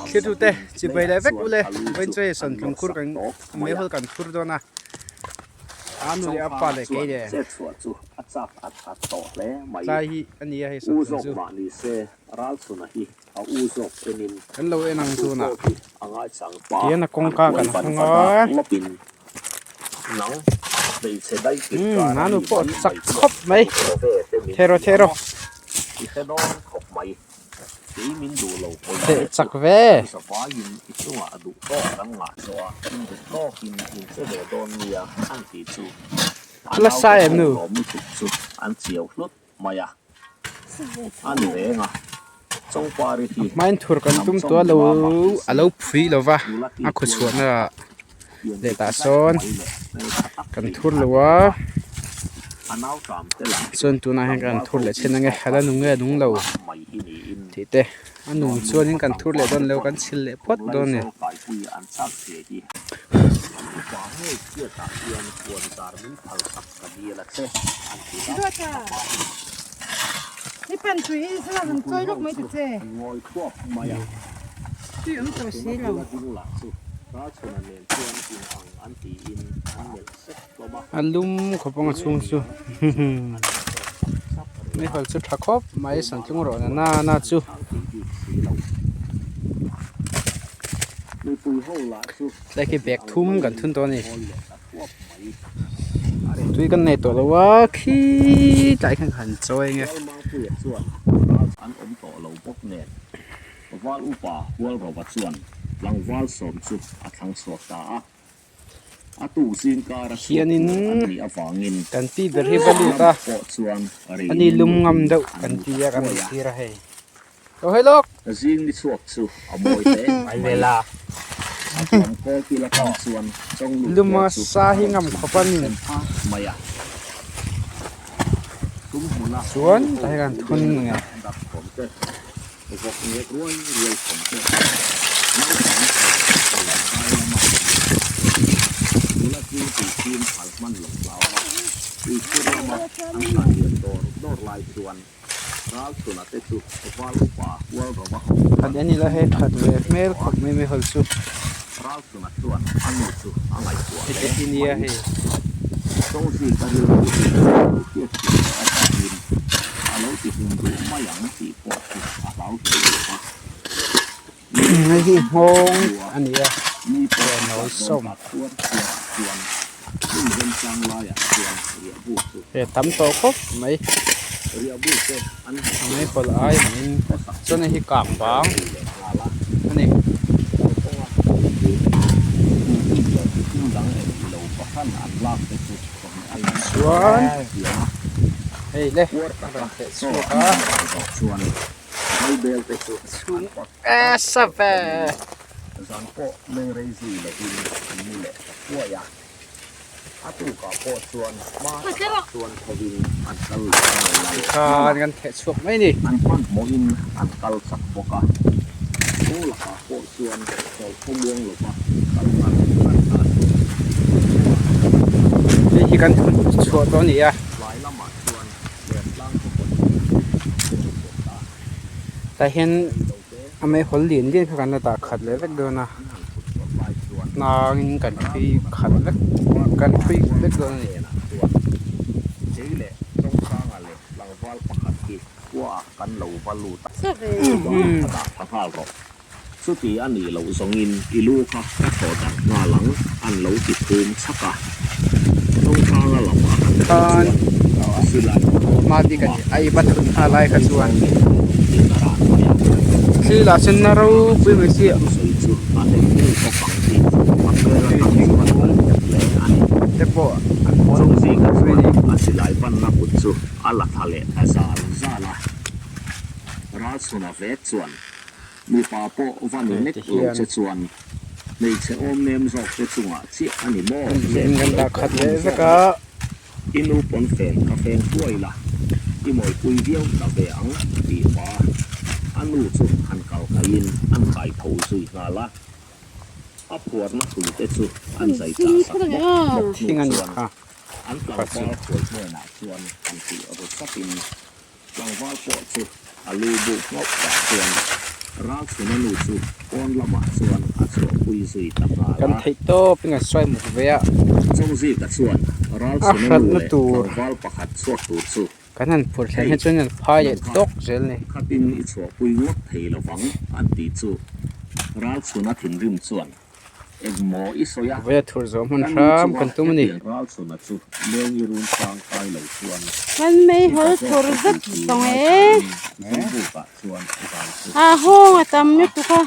Thlir tute chibai leh vek ule vawiin chu hei sawntlung khur kan meihawl kan khur dawn a a nu leh a pa leh kei leh tlai hi a ni a hei sawntlung chu. Kan lo en ang tunah tihian a kawngka kan hawng a umm nanu pawh chak khawp mai thero thero theh chak ve. La sai em nu. Hmain thur kan tum tawh a lo a lo phui lo va a khaw chhuahna ah leh tah sawn kan thur lo a chuan tunah hian kan thur leh chhin ange a la nung nge a nung lo tih te a nung chuanin kan thur leh dawn lo kan chhil leh phawt dawn a ni. A lum khawp ang a chhung chu meihawl chu tha khawp mai santlung rawh na na chu. Tlai khi bag thum kan thun tawh a ni. Tui kan nei tawh lo a khi tlai khan ka han chawi ang e. An awm tawh lo bawk nen Val upa Hualrova chuan tlangval sawm chu a thlang chhuak ta a. A tuk zing kar a chhuak Hianin tur an nih avangin kan pi ber hi va lut a lamah pawh chuan rei ani leng lum ngam lovin deuh an kan mu ti ta a kan thuai a. tir a hei. Lo hei lawk. Zing ni chhuak chu a mawi hle mai. A tuam kawl kil atang chuan Chawnglut Luma pawh chu sa a hi rawn ngam chhuk khawp a ni. thlen phak mai a. Tum hmuna Chuan nu ho tah hian kan pui thun bel nge. dak thawm te, vawk ngek ruai ruai thawm te, naupang thawm leh lai lama nula chu tuichhim phal hman lo hlau a, tuichhur lama an tlan lian dawr dawr lai chuan Ralchhuna te chu Val upa Hualrova ho chuan An en ila hei that ve hmel khawp mai mai hawl chu. Ralchhuna chuan a nu chu a ngaihtuah Hei te hle hi nia mai. hei. Chawngzika rilru hi a lo hriat thiam leh avangin a lo ti hlim duh mai ang tih pawh chu a hlau hle bawk a. Hei hi nghawng a ni a, Mi pawh chuan a nawi khat dawn sawm. tak chuar chuarah chuan hmun remchang laiah chuan riahbuk chu He tam tawh khawp mai. Riahbuk te an han A mai pawlh ai angin chuan hei hi kang bang a ni. Chuan hei le a rawn theh chhuak a. Chhung e sa ve. Zan pawh meng rei zui lovin an mu leh ta thuai a. A tukah pawh chuan hma takah chuan thovin an kal leh nghal lai Tikhan kan theh chhuak mai ni. An hmanhmawhin an kal chak bawk a. Khaw lakah pawh chuan chawlh khawmuang lova kal ngar ngar ta chu Hei hi kan thun chhuah tawh a ni a. Tlai lamah chuan Lertlang khaw pawh chu an theh chhuak ta. Tah hian a meihawl lian lian kha kan la dah khat leh vek dawn a hnangin kan ṭhui khat vek kan ṭhui vek dawn a ni. Chuti a nih loh zawngin i lu kha ka thaw darh nghal ang an lo ti phum chhak a. Chawngchanga lam a han thlen Khan chuan silai hma bik a ni a i va thun nghal lai kha chuan thli lah sen na ropui mai si a tui thingkung te pawh an hawn mai a ni. A silai panna kut chu a la tha leh ta zal zal a. Ralchhuna vek chuan Mipa pawh va ni nek lo che chuan hmeichhe awm nem zawk te chungah chiah a ni maw? Zem kan dah khat leh vek a. I nu pawn fen ka fen huai la, i mawipui viau ta ve ang tih pa a nu chu han kal kaiin an kai tho zui nghal a. A phuarna hrui te chu an zai chah sak bawk bawk hnu Thing a ni chuan kha an kha chu. tlangval khuai hnenah chuan han tih ru tlatin tlangval pawh chu a lu buk nghauh pah chuan Ralchhuna nu chu pawn lamah chuan a chhuahpui zui ta nghal Kan a. theih tawpin kan sawi muk ve a. Chawngzika chuan A Ralchhuna nu hratna leh tur. tlangval pakhat chhuak tur chu Kan han phur thlen Hei, hian chuan an phai leh nang kha tawk zel ni. Khatin i chhuahpui ngawt thei lovang an ti chu Ralchhuna thinrim chuan engmaw i sawi a, Vawiin thur zawh hmun ka nu hram chunga kan tum a ni. hetiang Ralchhuna chu lengi run hrang kai lo chuan Kan mei upa hawl zawk thur ka zet tih ti zawng e. ngaithlain Zawlbukah chuan zan chu A a hawng chhuak a ta tam a. lutuk a,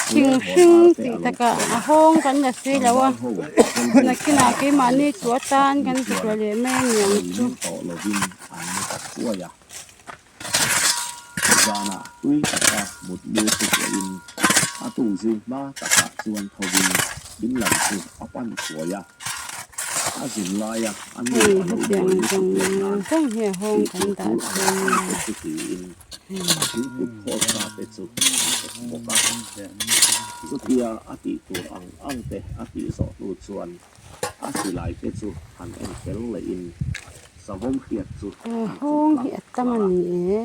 thing Leng hawn hring arte tih a lo takah khuan a a, hawng kan la si lo a, tlangval ho Zawlbuk nakinah a keimahni luh chu sak atan hnu kan chuan ti leh mai a niang rei chu. meng tawh lovin an mu ta thuai a. Zanah tui taka mutmu chu kuahin a tukzing hma takah chuan thovin in lam chu a pan thuai a. A zin laia a nu Hei a lo hetiang buai lutuk zawng loh nan zawng hi a hawng tih kan tur dah tul ang chuan ang te chu tiin a thingput khawl sa te chu a pek bawk a. Chutia a tih tur ang ang te a tih zawh hnu chuan a silai te chu han en fel lehin savawm hriat chu A an chawp hawng hi hlang a tam a hlar a. ni e.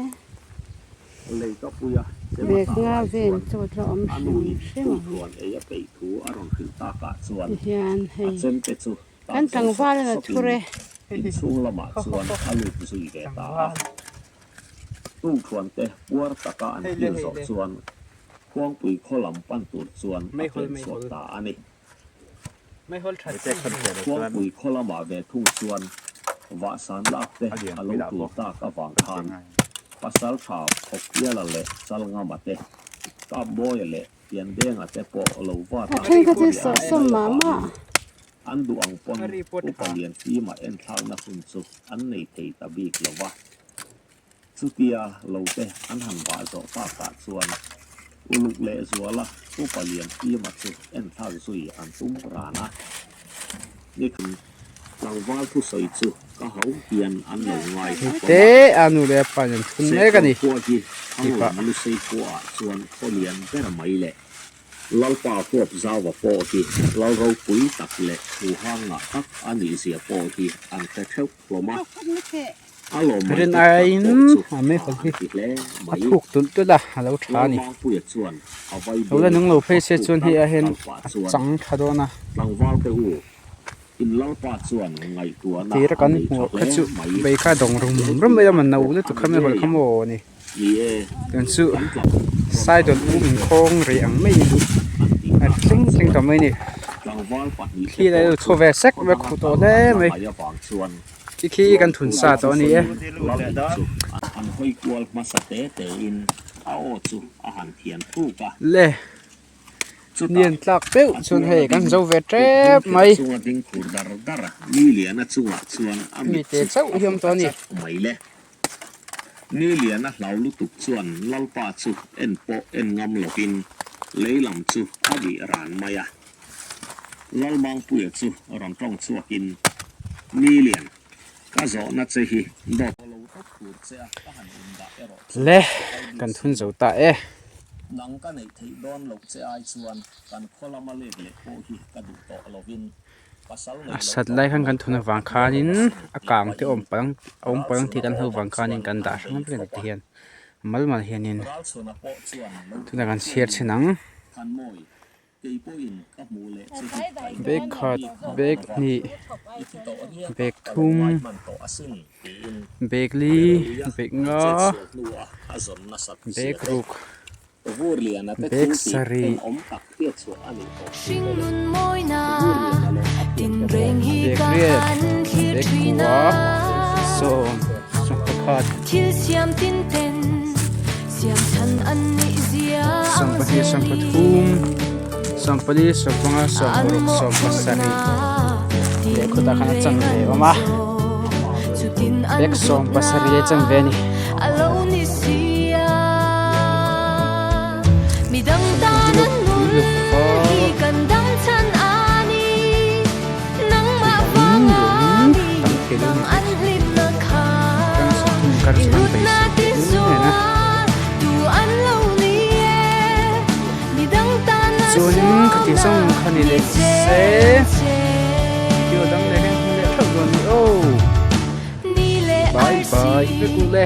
Lei ka pui a, chema Bag tah nga lai vel chuan chu a tla awm a hrim nuin hrim ang. tukthuan ei a peih thu a rawn hrilh takah chuan Tihian a hei chemte chu tah kan fel sawk tlangval a la sawkin thur e. inchhung lamah chuan a lut zui ve ta a. Tukthuante puar taka an kil zawh chuan Khuangpui khaw lam pan tur chuan a pen chhuak ta a ni. Khuangpui khaw lamah ve thung chuan vahsan lak te a lo tul tak avang khan pasal tha Khawpiala leh Chalngama te, Kapbawia leh Piandenga te pawh lo vat A a then kha chu riah sawh leh sawm mai mah mah. avangin an duh ang pawn upa Lianfima enthlakna hun chu an nei thei ta bik lo va. Chutia lo te an han vah zawh takah chuan uluk leh zuala Upa Lianfima chu enthlak zui an tum ran a. Nikhum tlangval thusawi chu ka ho hian an lo ngai hlawm a. Te a nu leh a pa in an thun mek a Sehkawn ni khua hi tih pah. Thanglam Lusei khuaah chuan khaw lian ber mai leh Lalpa huap zauva pawh hi lal ropui tak leh thu hang ngah tak a nih zia pawh hi an hre theuh hlawm a. A lawmman Rin te tak aiin pawh chu a mei tha hawl an hi ti hle a mai. thuk tulh tulh a, a lo tha a ni. Lalmangpuia chuan a vai Lo la bel nung lo phei a se khuk chuan hei talh ah hian talh pah a chuan chang tha dawn a. Tlangval te u, in lalpa chuan ngaihtuahna Tira a kan nei tha hmuh kha hle chu mai. bei kha dawng rum rum mai a, Lalpuia man no pawh lutuk a kha ni mai hawl ngei kha ang. maw ni. Ni e, Tun chu kan tlang rawn side kal rawn phei um pawh inkhawng rei ang maiin an tih a takah thleng thleng chuan ta mai a ni. tlangval pahnih te Thli lai pawh chu chu chho ve sek khaw vek danga khuh tawh kal hle an la mai. ngai avang chuan Khi khi kan thun sa tawh a ni e. An hawi kual hmasa te te in a aw chu a han thian thuk a. Le Chutah nian tlak peuh a chuan tuar hei a kan ding zo ve kut tep dum mai. kep chunga ding khur dar dar a. Ni liana chungah chuan a Mi mit te chu chauh a hi awm fu tawh ta a ni. chat mai le. Ni liana hlau lutuk chuan Lalpa chu en pawh en ngam lovin lei lam chu a bih ran mai a. Lalmangpuia chu rawn tawng chhuakin, Ni Lian, ka zawhna che hi dawt lo tawp tur che a ka han indah erawh chu Le, ka phal bik kan si thun zo lo. ta e. Nang ka neih theih dawn loh che ai chuan kan khaw lama let leh pawh hi ka duh tawh lovin pasal A neih loh sat tawp lai khan mai kan thun pawh avang ka duh lo khanin asin a tih kang te pahin awm palh a awm palh ang tih Ralchhuna kan hlo awmah vang khanin chuan kan an dah bei hrang vek a ni thlawp a. tihian mal mal hianin Ralchhuna pawh chuan lo tunah kan thlir chhiar thuaiin chhin ang. Thanmawi, kei pawhin ka hmuh leh che hi ka Bag inring ta khat, bik hauh bag lo va, hnih, i ti tawh riak a, bag ka lo thum, ngai hman tawh asin tiin bag li, Bereluia bag an nga, chet sual hnua a zawn nasat bag zia te, ruk, Vurliana te bag thil tih sarih, tenawm tak hriat chhuah a nih tawh thu te leh Hringnun mawina Vurliana leh a thiante pawh tinreng hi bag ka riat, han thlir bag thin kua, a. sawm, sawm pakhat. Thil siam tin ten siam chhan an neih zia ang 12, zelin 13, 14, 15, an 16, mawhphurhna 17 leh khutah khan a tinreng chanve an a awm a zawh chutin an bag sawm hlutna pasarih a chanve a ni. a lo ni si a midang tan an nun hi kan dang chhan a ni nangmah vanga mi dang an hlimna kha i hlutna ti zual tu an lo ni e midang tan an Chuanin khati zawng kha ni leh se video dang leh hian hmu leh theuh dawn ni aw. Bye bye vek u le.